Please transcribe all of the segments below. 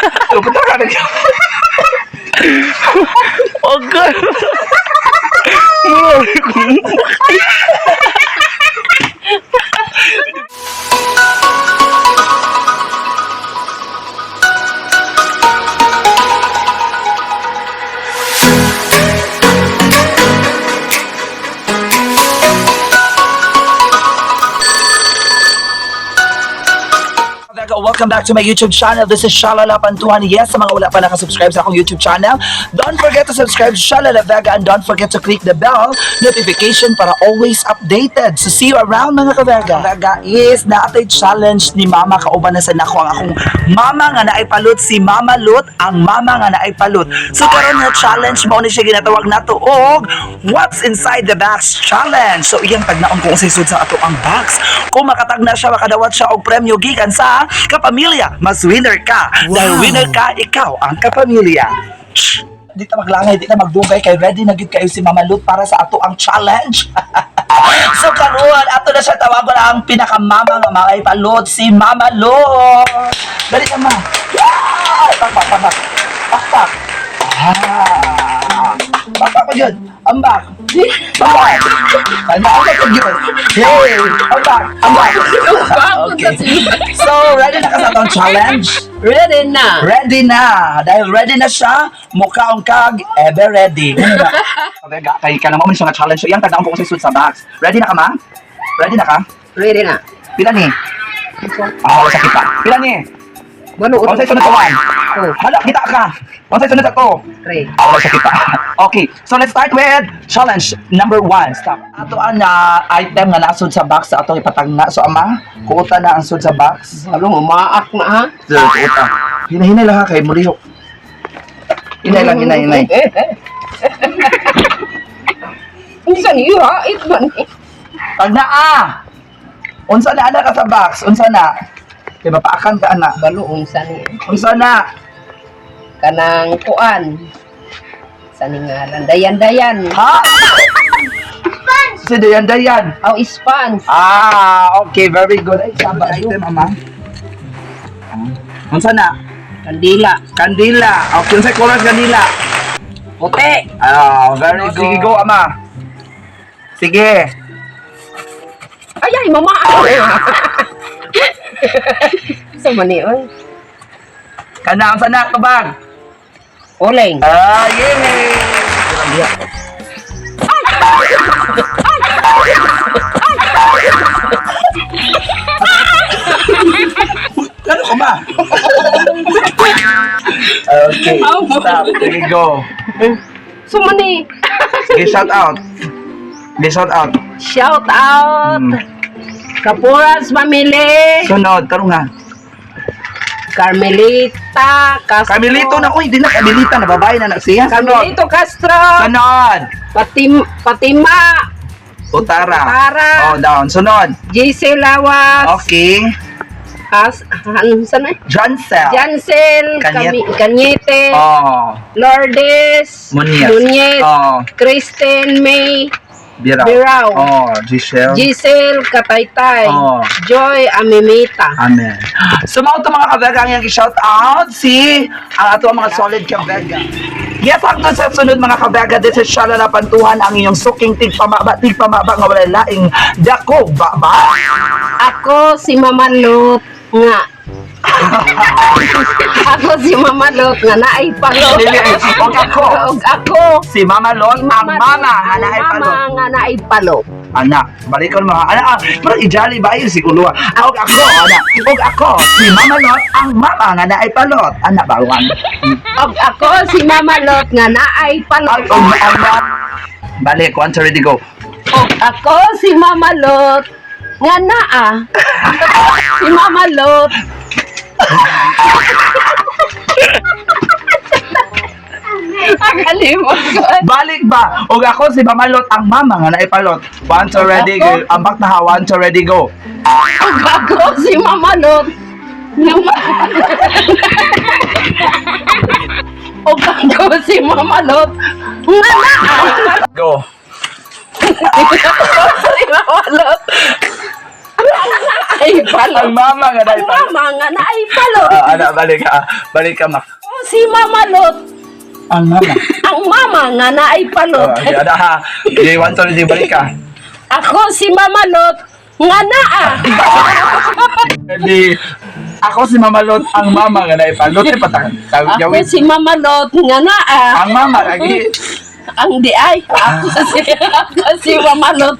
Punta ka na. Okay. Welcome back to my YouTube channel. This is Shalala Pantuhan. Yes, sa mga wala pa nakasubscribe sa akong YouTube channel, don't forget to subscribe Shalala Vega and don't forget to click the bell notification para always updated. So see you around, mga ka-Vega. Vega is naatay challenge ni Mama, kauban na sa nako ang akong mama nga naay palut, si Mama Lut, ang mama nga naay palut. So karon nga challenge mao ni siya ginatawag nato og "What's Inside the Box" challenge. So iyang tagnaon kung unsay sud sa ato ang box. Kung makatagna siya, makadawat siya og premyo gikan sa Kapamilya. Mas winner ka. Dahil winner ka, ikaw ang kapamilya. Shh! Di ta maglangay, di ta magdugay kay ready na gyud kayo si Mama Lut para sa ato ang challenge. So karon ato na siya tawagon ang pinakamama nga mga palot, si Mama Lut. Dali na, ma. Yeah! Pakpak, pakpak. Pakpak. Ah. Pakpak ko yun. Ambak. Pakpak. Ano ang ko yun? Hey! Ambak. Ambak. Okay. So, ready na ka sa atong challenge? Ready na. Ready na! Dahil ready na siya, mukhaong kag ever ready. Ano ba? Vega, kay ka naman siya nga challenge. So, iyang tagnaon ko kung sa sa box. Ready na ka, ma? Ready na ka? Ready na. Pila ni? Ah, wala sakit pa. Pila ni? Walo. Unsay sunod sa one? Two. Hala, kita ka. Unsay sunod sa two? Three. Ah, wala sakit pa. Okay, so let's start with challenge number one. Stop. Ato ang item nga nasud sa box sa atong ipatagna. So, ama, kuuta na ang sud sa box. Walo, umaak na ha. So, kuuta. Hinahinay lang ha, kay mulihok. Hinay lang, hinay, hinay. Unsa niyo ha? It man. Pag naa! Unsa na ana ka sa box? Unsa na? Kay mapaakan ka ana. Balo unsa ni? Unsa na? Kanang kuan. Sa ningalan dayan-dayan. Ha? Si Dayan Dayan. Aw ispans. Ah, okay, very good. Ay, saba item, ama. Unsa na? Kandila. Kandila. Okay, unsa color kandila? Puti. Ah, very good. Sige, go, ama. Sige. Ay ay mamaak. Sa man ni oy? Kana, unsa na tubag? Uling. Ah, yay! Ano ka ba? Okay, stop. Sige, go. So man ni. Sige, shout out. Sige, shout out. Shout out. Kapuras family. Sunod, tarong nga. Carmelita Castro. Camilito na, uy, di na Camilita, na babae na na siya. Sunod. Carmelito Castro. Sunod. Fatima. Utara. Utara. Oh, down. Sunod. JC Lawas. Okay. As, ano saan eh? Jancel. Jancel. Cañete. Cañete. Oh. Lourdes. Muñez. Muñez. Oh. Kristen May. Birao. Birao. Oh, Giselle. Giselle Kataytay. Oh. Joy Amimita. Amen. So mao to, mga kabega, ang iyang shout out si ang ato ang mga solid kabega. Yes, hangtod sa sunod, mga kabega, this is Shalala Pantuhan, ang inyong suking tigpamaba, tigpamaba nga walay laing dako baba. Ako si Mama Lut nga. Ako si Mama Lut nga naay palot. Dili, og ako. Og ako. Si Mama Lot, Si ang mama Lut, nga ang naay mama palot. nga naay palot. Anak, balikon mo ha. Anak, ah, pero ijali ba yun si Kulua? Og ako, anak. Og ako, si Mama Lot, ang mama nga naay palot. Anak, bawan. Og ako si Mama Lot nga naay palot. Ay, og ang Balik, one, two, ready, go. Og ako si Mama Lot nga naa. Si Mama Lot. Nakalimot ko. Balik ba? Og ako si Mama Lot, ang mama nga naipalot. One, two, ready, go. Ambak na ha. One, two, ready, go. Og ako si Mama Lot nga Og ako si Mama Lot nga naa. Go. Si Mama Lot. Ay, naay palot. Ang mama nga naay Ang palot. mama nga naay palot. Ah, ana, balik ka. Balik ka, Mak. Ako si Mama Lot. Ang mama. Ang mama nga naay palot. Oh, okay, ana ha. Okay, one, two, three, balik ka. Ako si Mama Lot nga naa. Ready. Ako si Mama Lot, ang mama nga naay palot. Eh, patang. Ako si Mama Lot nga naa. Ang mama lagi. Ang di ay. Ako si Mama Lot.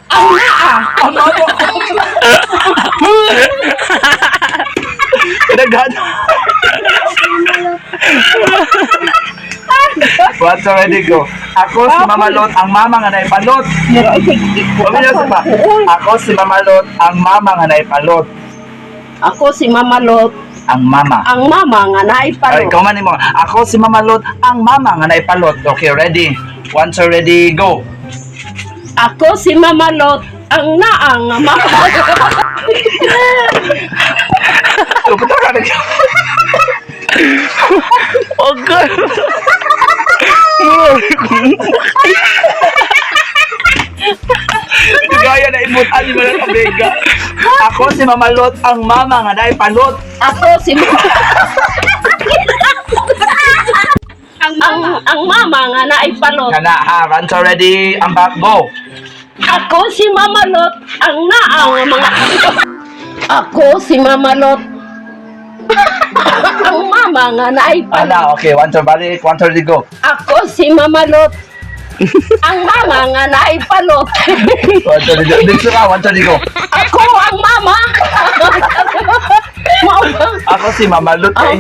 Ang naa. Ang mama. Daghan. One, two, ready, go. Ako si Mama Lot, ang mama nga naay palot. Pamilya sa pa. Ako si Mama Lot, ang mama nga naay palot. Ako si Mama Lot. Ang mama. Ang mama nga naay Ay, palot. ikaw man mo. Ako si Mama Lot, ang mama nga naay palot. Okay, ready? One, two, ready, go. Ako si Mama Lot. Ang naa nga mama. Pupunta ka na. Okay. Gaya na imutan ni mga kabega. Ako si Mama Lot, ang mama nga naay palot. Ako si ang mama nga naay palot. Kana ha, one, two, ready, ang back, go. Ako si Mama Lot, ang naa nga mga. Ako si Mama Lot. Ang mama nga naay palot. Ana, okay, one, two, balik, one, two, ready, go. Ako si Mama Lot. Ang mama nga naay palot. One, two, ready, go. Dito ka, one, two, ready, go. Ako ang mama. Mao ba? Ako si Mama Lot. Ay,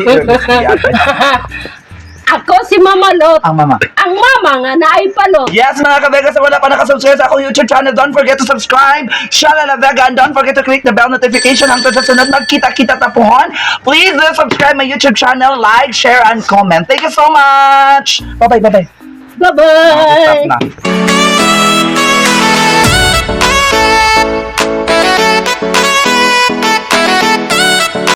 Ako si Mama Lot. ang mama. Ang mama nga naay palot. Yes, mga kabega, sa wala pa nakasubscribe sa akong YouTube channel, don't forget to subscribe, Shalala Vega, and don't forget to click the bell notification hangtod sa sunod magkita-kita tapuhon. Please do subscribe my YouTube channel, like, share, and comment. Thank you so much! Bye-bye, bye-bye. Bye-bye. Stop na.